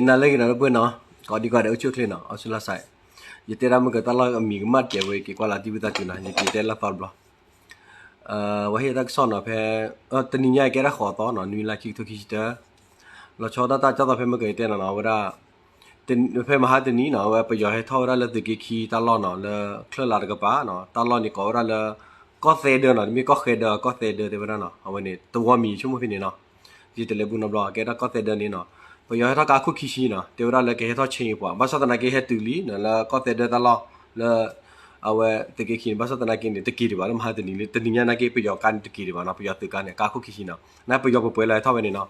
နၤလၢဂ့ၤနီၤ ဒီပုၢ်ဝဲၢ်နီၤ, ကိးဒံကိးဒဲး အိၣ်ဆူၣ်အိၣ်ချ့နီၤ, အီၣ်ဆူၣ်လၢ်စဲး, ယတဲဒၣ်မ့ၢ်ကတၢ်လီၢ်အမံၤကမၣ်တကဲးဝဲ က့ၤကွၢ်လၢတံၢ်ဝံသးစူၤနီၤ, ယက့ၤတဲလၢသီတဘျီ ဝဲဟ့ၣ်တၢ်ကစီၣ်နီၤ ဖဲ တနံၤညါအံၤကဲဒၣ်ဃိးသီနီၤ, နွံလါခံကထိခံဆံတၢ, လီၤဆီဒၣ်တၢ်ကစီၣ်သီဖဲမ့ၢ်က့ၤတဲနီၤနီၤ, အဝဲဒၣ် ဖဲမဟါတနံၤနီၤ အဝဲပယီၤဟဲထီၣ်ဝဲဒၣ်လၢသုးက့ခံတၢ်လီၢ်နီၤ, လၢချၢၣ်လါတကပၤနီၤ, တၢ်လီၢ်န့ၣ်ကိးဝဲဒၣ်လၢ ကီၢ်သဲဒၢနီၤ, တမ့ၢ်ကီၢ်ဃဲဒၢ ကီၢ်သဲဒၢတဲဝဲဒၣ်နီၤ, အဝဲန့ၣ် တဝီမံၤဆိကမိၣ်ဖဲန့ၣ်နီၤ, ယတလဲၤဘူးနီတဘျီ ကဲဒၣ်ကီၢ်သဲဒၢန့ၣ်နီၤ, ပယီၤဟဲထီၣ်ကါခိၣ်ခံဆံနီၤ, တဲဝဲဒၣ်လၢကဟဲထီၣ်ဆ့ပှၤ ဘၣ်ဆၣ်သနာ်က့ဟဲတုၤလံနီၤ လၢကီၢ်သဲဒၢတၢ်လီၢ် လၢ အဝဲသုးက့ခံန့ၣ် ဘၣ်ဆၣ်သနာ်က့န့ၣ် တက့ၤဒံးဘၣ် လၢမဟါတနံၤလၢ တနံၤညါနာ်က့ ပယီၤကါန့ၣ်တက့ၤဒံးဘၣ်နီၤ, ပယီၤသုးကါန့ၣ် ကါခိၣ်ခံဆံနီၤ, နပယီၤပှဲၤပှဲၤလၢဟဲထီၣ်ဝဲန့ၣ်နီၤ,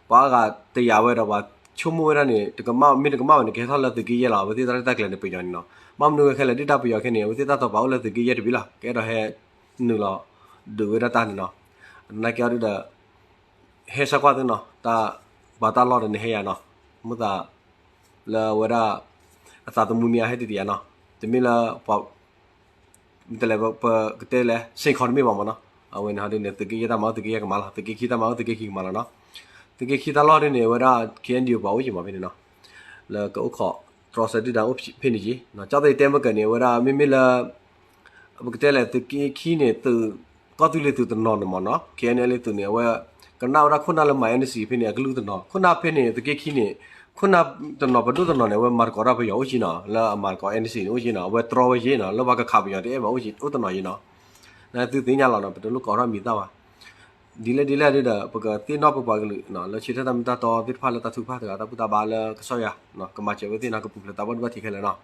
ပှၤအါဂၤတယာ်ဝဲဒီးပှၤဆိကမိၣ်ဝဲဒၣ်န့ၣ် တကမၣ် မ့ၢ်တကမၣ်ဝဲန့ၣ် ကဟဲထီၣ်လၢသုးက့ယဲၢ်လီၤ, အဝဲသ့ၣ်တၢ်ရဲၣ်တၢ်ကျဲၤန့ၣ် ပယီၤန့ၣ်နီၤ, ဘၣ်မနုၤဝဲခဲလၢာ် ဒုၣ်ဒါပယီၤခဲန့ၣ် အဝဲသ့ၣ်တၢ်တိာ်ပာ်အိၣ်လၢသုးက့ယဲၢ်တဘ့ၣ်လီၤ, ကအဲၣ်ဒိးဟဲနုာ်လီၤဒုးဝဲဒၣ်တၢ်န့ၣ်နီၤ, သနာ်က့အီၤဒုဒီး ဟဲဆၢကွၢ်သုနီၤ, တၢ် ပှၤတၢ်လီၢ်ဒီးန့ၣ်ဟဲယၤနီၤ, မုၢ်သး လၢအဝဲဒၣ် အသးသမူမ့ၢ်အဟဲတ့ၢ်တ့ၢ်ယၤနီၤ, တမ့ၢ်လၢပှၤ တလဲၤပကတဲလဲၣ် စ့ၢ်ခီတမ့ၢ်ဘၣ်မ့ၢ်နီၤ, အဝဲန့ၣ်ဟီဒုန့ၣ် သုးက့ယဲၢ်တၢ်မၤအိၣ်သုးက့ယဲၢ်ကမၤလီၤ, သုးက့ခံတၢ်မၤအိၣ်သုးက့ခံကမၤလီၤနီၤ, သုးက့ခံတၢ်လီၢ်ဒုန့ၣ် အဝဲဒၣ် ခ့ၣ်အဲၣ်ယူၣ် ပှၤအိၣ်က့ၤမးဖဲန့ၣ်နီၤ, လၢကအိၣ်ခိးတြီဆၢဒုၣ်ဒါအိၣ်ဖဲန့ၣ်က့ၤ, ကၠီသ့ၣ်တဲမ့ၢ်က့ၤန့ၣ် အဝဲဒၣ်မ့မ့ၢ်လၢ ပကတဲလဲၣ် သုးက့ခံန့ၣ် သုး ကီၢ်သူလ့ၤသုးတနီၤန့ၣ်မ့ၢ်နီၤ, ခ့ၣ်အဲၣ်ယူၣ် သုးန့ၣ် အဝဲ ကနၣ်ဝဲဒၣ်ခိၣ်နၢ်လၢမၤ NCA ဖဲန့ၣ် အကလုၢ်တနီၤ, ခိၣ်နၢ်ဖဲန့ၣ် သုးက့ခံန့ၣ် ခိၣ်နၢ်တနီၤပဒိၣ်တနီၤန့ၣ် အဝဲမၤသကိးတၢ်ပယီၤအိၣ်က့ၤနီၤ, လၢအမၤသကိး NCA န့ၣ်အိၣ်က့ၤနီၤ, အဝဲတြီဝဲက့ၤနီၤ, လၢပှၤကခးပယီၤတအဲၣ်ဘၣ်အိၣ်တနီၤက့ၤနီၤ, နသုသ့ၣ်ညါလီၤနီၤ, ပတလိၣ်ကိးထီၣ်မံၤသၣ်ဘၣ်, ဒ်လဲၣ်ဒ်လဲၣ်ဒုဒီး ပကသ့ၣ်နီၣ်ပပှၤကလုာ် လၢဆၢထၢၣ်တၢ်မ့ၢ်တၢ်တီသ့ၣ်တဖၣ်လၢတၢ်ထုကဖၣ်တဂၤတၢ်ဘူၣ်တၢ်ဘါလၢကစၢ်ယွၤ ကမၤစၢၤဝဲသ့ၣ်နီၤ, ကပူၤဖျဲးသးဘီၣ်ဒိဘၣ်ထံးခဲလၢာ်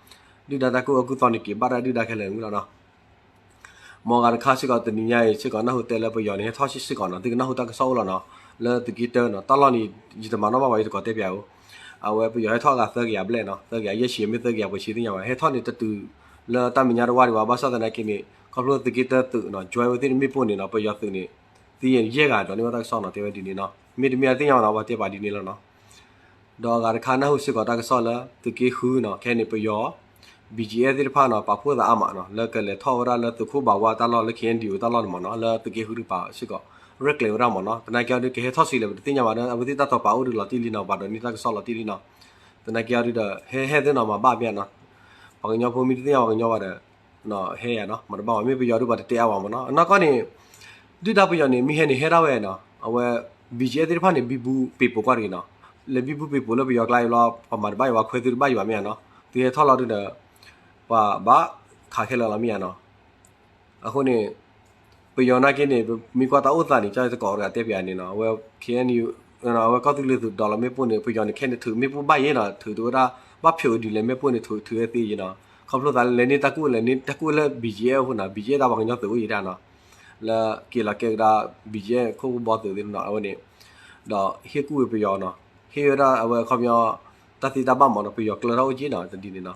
နီၤ, ဒုၣ်ဒါတၢ်ကူၣ်အၢကူၣ်သီန့ၣ် က့ၤဘၣ်တၢ်ဒုၣ်ဒါခဲလၢာ်ဝံၤလီၤနီၤ. မ်အဂၤတခါစ့ၢ်ကီး တနံၤညါအံၤစ့ၢ်ကီး နၢ်ဟူတဲလၢပယီၤန့ၣ် ဟဲထီၣ်စ့ၢ်ကီးနီၤ, သုကနၢ်ဟူတၢ်ကစီၣ်အိၣ်လီၤနီၤ, လၢသုးက့တၢနီၤ, တၢ်လီၢ်န့ၣ် ယတမၤနီၣ်ဘၣ်ဝဲ ယတကိးတဲပၠးဧိၤ, အဝဲပယီၤဟဲထီၣ်အဂၤသၢကယၤဘျဲၣ်နီၤ, သၢကယၤယဲၢ်ဆံ မ့ၢ်သၢကယၤပှဲၤဆံသ့ၣ်ညါဘၣ်, ဟဲထီၣ်န့ၣ်တတုၤလၢတၢ်မဲာ်ညါတဝၢ်ဒံးဘၣ်, ဘၣ်ဆၣ်သနာ်က့န့ၣ် ခီဖျိသုးက့တၢသုးနီၤ join ဝဲသ့ၣ်တမ့ၢ်ပိၢ်န့ၣ်နီၤ, ပယီၤသုးန့ၣ် သံယဲၢ်ဂၤဒီးန့ၢ်ဘၣ်တၢ်ကစီၣ်နီၤ, တဲဝဲဒ်န့ၣ်နီၤ, မ့တမ့ၢ်သ့ၣ်ညါဘၣ်နီၤ, ပှၤတဲပာ်ဒ်န့ၣ်လီၤနီၤ. ဒီးအဂၤတခါနၢ်ဟူစ့ၢ်ကီးတၢ်ကစီၣ်လၢ သုးက့ဃုနီၤ, ခဲအံၤန့ၣ်ပယီၤ BGF သ့ၣ်တဖၣ်နီၤ ပာ်ဖှိၣ်သးအါမးနီၤ, လၢကလဲၤထီၣ်ဝဲဒၣ်လၢသုးခိၣ်ဘးဝါတၢ်လီၢ်လၢ ခ့ၣ်အဲၣ်ယူၣ် တၢ်လီၢ်န့ၣ်မ့ၢ်နီၤ, လၢသုးက့ဃုတကပၤစ့ၢ်ကီး ရဲၣ်ကျဲၤဝဲဒၣ်မ့ၢ်နီၤ, သနာ်က့အီၤဒု ကဟဲထီၣ်ဆံးလဲၣ် ပတသ့ၣ်ညါဘၣ်ဒီး အဝဲသ့ၣ်တၢ်တိာ်ပာ်အိၣ်ဒုးလီၤတံၢ်လံနီၤ, ဘၣ်ဒိးန့ၢ်တၢ်ကစီၣ်လီၤတံၢ်လံနီၤ, သနာ်က့အီၤဒုဒီး ဟဲဟဲသ့ၣ်နီၤ မၤဘၣ်မ့ၢ်နီၤ, ပှၤကညီဖိမ့ၢ်တသ့ၣ်ညါပှၤကညီဘၣ်ဒီး ဟဲယၤနီၤ, မၤတဘၣ်ဘၣ်, မ့ၢ်ပယီၤဒုပှၤတတဲအါဘၣ်မ့ၢ်နီၤ, အနီၢ်ကီၢ်န့ၣ် ဒုၣ်ဒါပယီၤန့ၣ် မ့ၢ်ဟဲန့ၣ်ဟဲဒၣ်ဝဲနီၤ, အဝဲ BGF သ့ၣ်တဖၣ်န့ၣ် ဘံဘူပ့ၤပိာ်ကွၢ်တဂ့ၤနီၤ, လဲၤဘံဘူပ့ၤပိာ်လၢပယီၤကျါအံၤလီၤ, ပှၤမၤတဘၣ်ယၤ ပှၤခွဲသုတဘၣ်ယၤဘၣ်မ့ၢ်နီၤ, သုဟဲထီၣ်လီၤဒုဒီး ပှၤဘၣ်ခးခဲလၢာ်လီၤမ့ၢ်ဧါနီၤ. အဃိန့ၣ် ပယီၤနာ်က့န့ၣ် ပမ့ၢ်ကွၢ်တၢ်အိၣ်သးန့ၣ် ကၢ်တကိးတဂၤတဲပၠးန့ၣ်နီၤ, အဝဲ ခ့ၣ်အဲၣ်ယူၣ် အဝဲကီၢ်သူလ့ၤသုးဒိးလီၤမ့ၣ်ပိၢ်န့ၣ် ပယီၤန့ၣ်ခဲန့ၣ်ထုးမ့ၣ်ပိၢ်ဘၣ်ယဲနီၤ, ထုးတဝဲဒၣ် ဘၣ်ဖျိးဒ်လဲၣ်မ့ၣ်ပိၢ်န့ၣ် ထုးထုးဝဲသ့ယဲနီၤ, ခီဖျိသးလၢလဲၤန့ၢ်တၢ်ကူၣ် လဲၤန့ၢ်တၢ်ကူၣ်လၢ BGF အဃိနီၤ, BGF တၢ်ပှၤကညီသုးအိၣ်ယဲဒၣ်နီၤ, လၢက့ၤလီၤကဲကဒါ BGF ခိၣ်ဘီသုးသ့ၣ်နီၤ, အဝဲန့ၣ် ဒီးဟ့ၣ်ကူၣ်ဝဲပယီၤနီၤ, ဟ့ၣ်ဝဲဒၣ်အဝဲခီပညီ တၢ်သ့တၢ်ဘၣ်မ့ၢ်နီၤ, ပယီၤကျၢထီၣ်အိၣ်က့နီၤ တဒ်န့ၣ်နီၤ.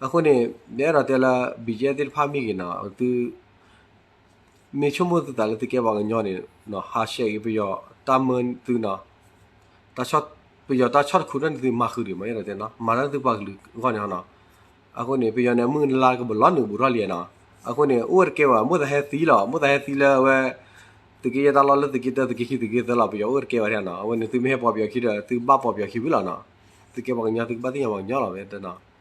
အဃိန့ၣ် ယအဲၣ်ဒိးတဲလၢ BGF သ့ၣ်တဖၣ်မ့ၢ်ဂ့ၤနီၤ, သု မ့ၢ်ဆိကမိၣ်သုသးလၢသုကဲပှၤကညီန့ၣ် ဟးဆှဲးက့ၤပယီၤတၢ်မၢသုနီၤ, ပယီၤတၢ်ဆီၣ်တခူထီၣ်န့ၣ်သုမၤဃုာ်ဒံးမ့ၢ်အဲၣ်ဒိးတဲနီၤ, မၤတၢ်သုပှၤကလုာ်အဂီၢ်န့ၣ်နီၤ. အဃိန့ၣ် ပယီၤန့ၣ် အမုၢ်နလါကဘၣ်လီၤနုာ်ဘူးထီၣ်လံနီၤ. အဃိန့ၣ် အိၣ်ဝဲတကဲဘၣ်, မိၣ်သးဟဲသံလီၤ, မိၣ်သးဟဲသံလၢအဝဲ သုးက့ယဲၢ်တၢ်လီၢ်လၢသုးက့တၢ သုးက့ခံ သုးက့သၢလီၤ, ပယီၤအိၣ်ဝဲတကဲဘၣ်နီၤ. အဝဲန့ၣ်သုမ့ၢ်ဟဲပိာ်ပယီၤခံဒီး သုဘၣ်ပိာ်ပယီၤခံဝံၤလီၤနီၤ. သုကဲပှၤကညီ သုကဘၣ်သ့ၣ်ညါပှၤကညီလီၤဝဲတဲနီၤ.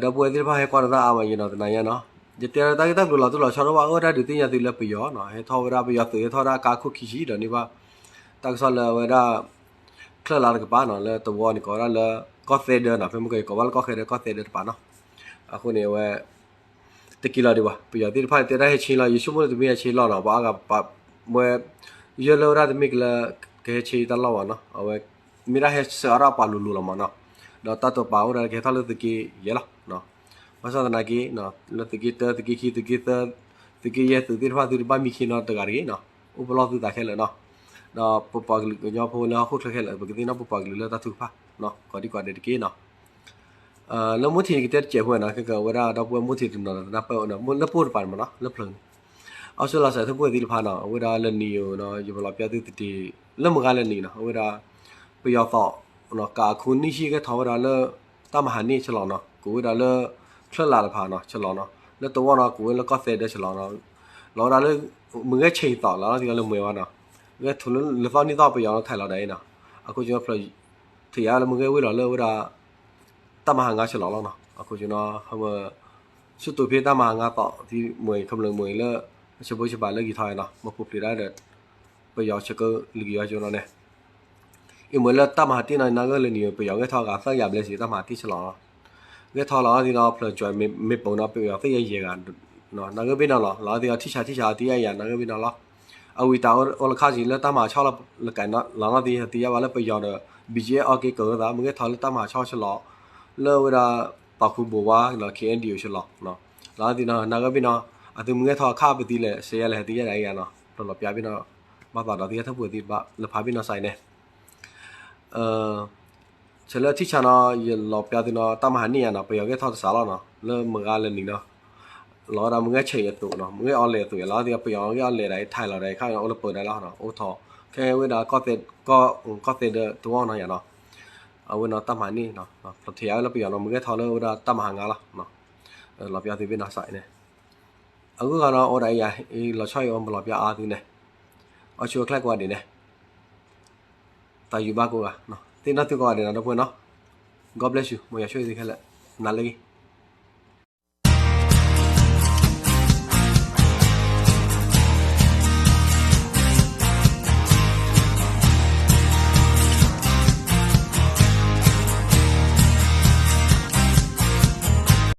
ဒီပုၢ်ဝဲၢ်သ့ၣ်တဖၣ်ဟဲကွၢ်နသးအါမးယံၤနီၤ တနၤညါနီၤ. ယတဲလၢတၢ်ဂ့ၢ်တၢ်ကျိၤလီၤတိၢ်လီၤဆီဒိၣ်ဘၣ် အိၣ်ဝဲဒၣ်ဒုးသ့ၣ်ညါသုလၢပယီၤနီၤ, ဟဲထီၣ်ဝဲဒၣ်ပယီၤသုး ဟဲထီၣ်ဝဲဒၣ်ကါခိၣ်ခံဆံဒီးန့ၢ်ဘၣ် တၢ်ကစီၣ်လၢအဝဲဒၣ် ချၢၣ်လါတကပၤနီၤ, လၢတဝီန့ၣ် ကိးဝဲဒၣ်လၢ ကီၢ်သဲဒၢနီၤ, ဖဲမ့ၢ်ကကိးဘၣ်လၢကီၢ်သဲဒၢ ကီၢ်သဲဒၢတပၤနီၤ. အဃိန့ၣ် အဝဲ တက့ၤလီၤဒံးဘၣ်, ပယီၤသ့ၣ်တဖၣ်န့ၣ် တဲဒၣ်ဟဲဆ့လီၤ, ယဆိကမိၣ်လၢတမ့ၢ်ဟဲဆ့လီၤနီၤ, ပှၤအါဂၤပာ် ဝဲ ယဲလၢဝဲဒၣ်တမ့ၢ်ကလၢ ကဟဲဆ့တၢ်လီၢ်ဘၣ်နီၤ, အဝဲ မ့ၢ်ဒၣ်ဟဲဆှၢအါထီၣ်ပှၤလိၤလိၤလီၤမးနီၤ, ဒီးတၢ်တိာ်ပာ်အိၣ်ဒၣ်ကဟဲထီၣ်လၢသုးက့ယဲၢ်လီၤ. ဘၣ်ဆၣ်သနာ်က့ လၢသုးက့တၢ သုးက့ခံ သုးက့သၢ သုးက့ယဲၢ်သုးသ့ၣ်တဖၣ် သုတဘၣ်မံခ့နီတဂၤတဂ့ၤနီၤ, အိၣ်ပလီၢ်သုသးခဲလၢာ်နီၤ. ဒီးပပှၤကလုာ်ကညီဖိလၢဟီၣ်ခိၣ်ချၢခဲလၢာ် ပကသ့ၣ်နီၣ်ပပှၤကလုာ်လၢတၢ်ထုကဖၣ် ကိးဒံကိးဒဲးတက့ၢ်နီၤ. လၢမိၢ်ထံးကတဲတစဲးဖိနီၤ, ခဲကဝဲဒၣ်ဒီပုၢ်ဝဲၢ်မိၢ်ထံးတနီၤ တနၢ်ပၢၢ်ဝဲနီၤ, လၢပအိၣ်တပၤန့ၣ်မးနီၤ, လၢဖျၢၣ်န့ၣ် အီစထြ့လယါစဲးထီၣ်ပှဲၤသ့ၣ်တဖၣ်နီၤ အဝဲဒၣ်လၢနံၤယိာ်နီၤ ယပလီၤပျါသုတတံၤ လၢမုၢ်ဂၤလၢနံၤနီၤ အဝဲဒၣ် ပယီၤသီး ကးအခိၣ်နံၣ်ဆံဂဲၤထီၣ်ဝဲဒၣ်လၢ တၢ်မၤဟးန့ၢ်ဆလီၤနီၤ ကိးဝဲဒၣ်လၢ ချၢၣ်လးတဖၣ်နီၤ ဆလီၤနီၤ လၢတဝီနီၤ ကိးဝဲလၢကီၢ်သဲးဒၢဆလီၤနီၤ လီၤဝဲဒၣ်လၢ မုၢ်ဂဲၤဆဲးအံၤသီးလီၤသံလၢမုၢ်ဝါနီၤ ဂဲၤထီၣ်လၢလၢသီနံၣ်သီပယီၤလီၤ ထဲးလီၤဒၣ်အံၤနီၤ အခိၣ်ကၠိနီၤ ဖျၢၣ် ထဲးယါလၢမုၢ်ဂဲၤဝ့ၢ်လီၤလၢဝဲဒၣ် တၢ်မၤဟးငါဆလီၤလီၤနီၤ အခိၣ်ကၠိနီၤ ဟဝဲ ဆူၣ်တူာ်ဖဲတၢ်မၤဟးငါသီး သံမ့ၢ်အံၤ ခမျၢၣ်မ့ၢ်အံၤလၢ ဆၢဖိဆၢဘၣ်လၢဂံၢ်ထီၣ်နီၤ မ့ၢ်ပူၤဖျဲးဒၣ်ဒီး ပယီၤဆၢကၢလံၤကယီကၠိနီၤန့ၣ် အံၤမ့ၢ်လၢတၢ်မၤဟးတ့ၢ်နီၤ နၢ်ဂ့ၢ်လၢနံၤ ပယီၤဂဲၤထီၣ်ဂၤသၢကယၤဘျဲၣ်စ့ၢ် တၢ်မၤဟးတ့ၢ်ဆလီၤနီၤ ဂဲၤထီၣ်လီၤသံနီၤ ဖျၢၣ်ကွဲးမ့ၢ်ပိာ်နီၤ ပယီၤသၢကယၤယဲၢ်ဂၤ နၢ်ဂ့ၢ်ဘ့ၣ်နီၤလီၤ လီၤသံအီၤထံၣ်ဆးထံၣ်ဆးအီၤတယါယၤ နၢ်ဂ့ၢ်ဘ့ၣ်နီၤလီၤ အဝံၤတၢ်အိၣ်လၢခါဆံးလၢတၢ်မၤဆီလီၤ လၢကးလီၤနီၤသံ သံယါဘၣ်လၢပယီၤဒီး ဘံၣ်ကၠ့အီက့ၤကၢၤသး မုၢ်ဂဲၤထီၣ်လၢတၢ်မၤဆီဆလီၤ လၢဝဲဒၣ် ပာ်ခူဘိဝါနီၤ ခ့ၣ်အဲၣ်ဒံၣ်အိၣ်ဆလီၤ လီၤသံနီၤ နၢ်ဂ့ၢ်ဘ့ၣ်နီၤ အသုမုၢ်ဂဲၤထီၣ်အခါပသံလဲၣ် စဲးယါလဲၣ် ဟဲသံယါဒၣ်အံၤယါနီၤ ပလီၤပျါဘ့ၣ်နီၤ ဘၣ်သးဒီးသံယါထီၣ်ပှဲၤသ့ၣ်တဖၣ် လၢဖးဘ့ၣ်နီၤစဲးန့ၣ် ဆဲးလၢထံၣ်ဆါနီၤ ယလီၤပျါသုနီၤ တၢ်မၤဟးန့ၢ်ယါနီၤ ပယီၤဂဲၤထီၣ်တစးလီၤနီၤ လၢမုၢ်ဂၤလၢနံၤနီၤ လီၤဝဲဒၣ်မုၢ်ဂဲၤဆဲးအံၤအသိးနီၤ မုၢ်ဂဲၤအီလဲၣ်အသိး လီၤသံပယီၤဂဲၤအီလဲၣ်ဒၣ်အံၤ ထဲးလီၤဒၣ်အံၤခါ အိၣ်လၢပၢၤဒၣ်လီၤနီၤ အိၣ်ထီၣ် ခဲဝဲဒၣ် ကီၢ်သဲးဒီးတဝီနီၤယါနီၤ အဝဲနီၤတၢ်မၤဟးန့ၢ် ဖျီထဲးယါဝဲလၢပယီၤနီၤ မုၢ်ဂဲၤထီၣ်လၢဝဲဒၣ်တၢ်မၤဟးငါလီၤ လီၤပျါသုဘ့ၣ်နီၤစဲးန့ၣ် အဂုၤအဂၤနီၤ အိၣ်ဒၣ်အံၤယါ လီၤဆီအံၤ အိၣ်ပလီၤပျါအါသုန့ၣ် အီၣ်ဆူၣ်အချဲကိးဂၤဒဲးန့ၣ် တၢ်ယူၤဘၣ်ကိးဂၤ သ့ၣ်နီၣ်သုကိးဂၤဒဲးနီၤ ဒီပုၢ်ဝဲၢ်နီၤ God bless you မ်ယွၤဆိၣ်ဂ့ၤသုခဲလၢာ် နၤလၢဂ့ၤ